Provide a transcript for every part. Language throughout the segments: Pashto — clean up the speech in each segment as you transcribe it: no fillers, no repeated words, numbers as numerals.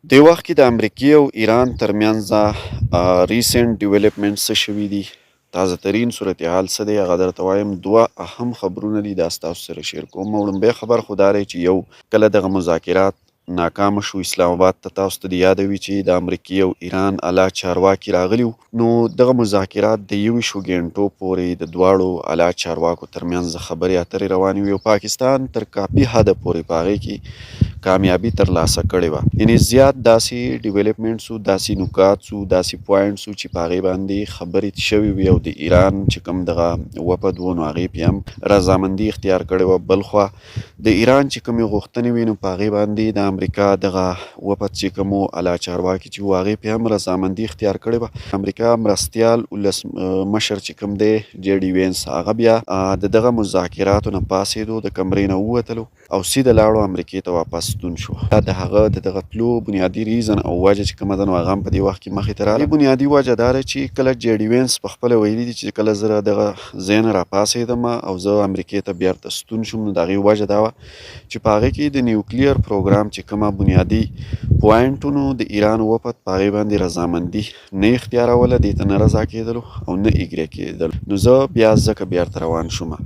دې وخت کې د امریکې او ایران ترمنځ ریسنټ ډیولپمنټ څه شوي دي، تازه ترین صورتحال څه دی، هغه درته وایم. دوه اهم خبرونه دي، دا ستاسو سره شیر کوم. وړومبی خبر خو دا دی چې یو کله دغه مذاکرات ناکام شو اسلام آباد ته، تاسو ته دې یاده وي چې د امریکې او ایران اعلی چارواکي راغلي وو. نو دغه مذاکرات د 21 ګنټو پورې د دواړو اعلی چارواکو ترمنځ خبرې اترې روانې وې او پاکستان تر کافي حده پورې په هغې کې کامیابي ترلاسه کړې وه. یعنې زیات داسې ډیولپمنټس وو، داسې نکات وو، داسې پوینټس وو چې په هغې باندې خبرې شوې وې او د ایران چې کوم دغه وفد وو، نو هغې پې هم رضامندي اختیار کړې وه. بلخوا د ایران چې کومې غوښتنې وې، نو په هغې باندې د امریکا دغه وفد چې کوم اعلی چارواکي چې وو، هغې پې هم رضامندي اختیار کړې وه. امریکا مرستیال ولس مشر چې کوم دی، جې ډي وینس، هغه بیا د دغه مذاکراتو نه پاڅېدو، د کمرې نه ووتلو او سیده لاړو امریکې ته واپس ستون شو. دا د هغه د دغه تلو بنیادي ریزن او وجه چې کومه ده، نو هغه هم په دې وخت کې مخې ته راغله. بنیادي وجه دا ده چې کله جې ډي وینس په خپله ویلي دي چې کله زه دغه ځای نه راپاڅېدم او زه امریکې ته بیرته ستون شوم، نو د هغې وجه دا وه چې په هغې کې د نیوکلیر پروګرام چې کومه بنیادي پوینټ، نو د ایران وفد په هغې باندې رضامندي نه اختیاروله، دې ته نه رضا کېدلو او نه اګري کېدلو، نو زه بیا ځکه بیرته روان شوم.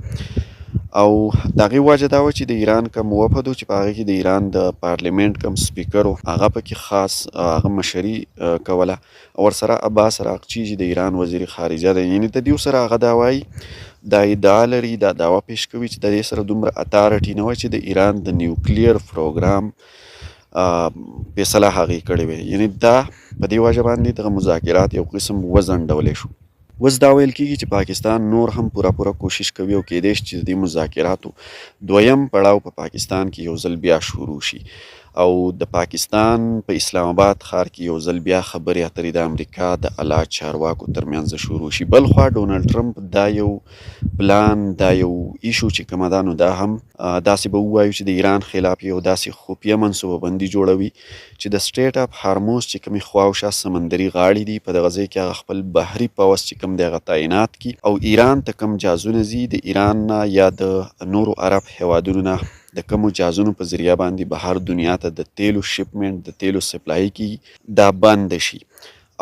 او د هغې وجه دا وه چې د ایران کوم وفد و چې په هغې کې د ایران د پارلیمنټ کوم سپیکر و، هغه پکې خاص هغه مشري کوله او ورسره عباس عراقچي چې د ایران وزیر خارجه دی. یعنې د دیو سره هغه دا وایي، دا ادعا لري، دا دعوه پیش کوي چې د دې سره دومره اتارټي نه وه چې د ایران د نیوکلیر پروګرام فیصله هغې کړې وي. یعنې دا په دې وجه باندې دغه مذاکرات یو قسم وځنډولی شو. اوس دا ویل کېږي چې پاکستان نور هم پوره پوره کوشش کوي او کېدای شي چې د دې مذاکراتو دویم پړاو په پاکستان کې یو ځل بیا شروع شي او د پاکستان په اسلام آباد ښار کې یو ځل بیا خبرې اترې د امریکا د اعلی چارواکو ترمنځ شروع شي. بلخوا ډونالډ ټرمپ دا یو پلان، دا یو ایشو چې کومه ده، نو دا هم داسې به ووایو چې د ایران خلاف یو داسې خفیه منصوبه بندي جوړوي چې د سټریټ اف هارموز چې کومې خواوشا سمندري غاړې دي، په دغه ځای کې هغه خپل بحري پوځ چې کوم دی هغه تعینات کړي او ایران ته کوم جازونه ځي د ایران نه یا د نورو عرب هیوادونو نه، د کومو جازونو په ذریعه باندې بهر دنیا ته د تیلو شپمنټ، د تیلو سپلای کیږي، دا بند شي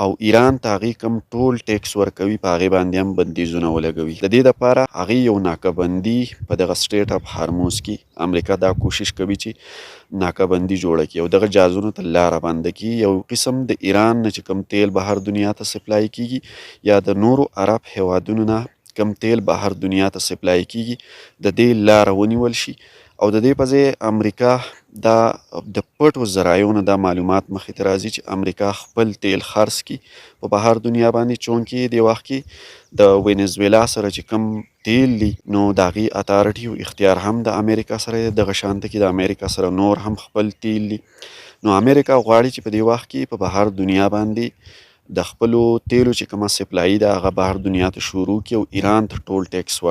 او ایران ته هغې کوم ټول ټیکس ورکوي، په هغې باندې هم بندیزونه ولګوي. د دې دپاره هغې یو ناکه بندي په دغه سټریټ اف هارموز کې امریکا دا کوشش کوي چې ناکه بندي جوړه کړي او دغه جازونو ته لاره بنده کړي. یو قسم د ایران نه چې کوم تیل بهر دنیا ته سپلای کیږي یا د نورو عرب هیوادونو نه کوم تیل بهر دنیا ته سپلای کیږي، د دې لاره ونیول شي. او د دې په ځای امریکا دا د پټو ذرایعو نه دا معلومات مخې ته راځي چې امریکا خپل تیل خرڅ کړي په بهر دنیا باندې، چونکې دې وخت کې د وینزویلا سره چې کوم تیل دي، نو د هغې اتارټي او اختیار هم د امریکا سره دی. دغه شانته کې د امریکا سره نور هم خپل تیل دي، نو امریکا غواړي چې په دې وخت کې په بهر دنیا باندې د خپلو تیلو چې کومه سپلای ده، هغه بهر دنیا ته شروع کړي او ایران ته ټول ټیکس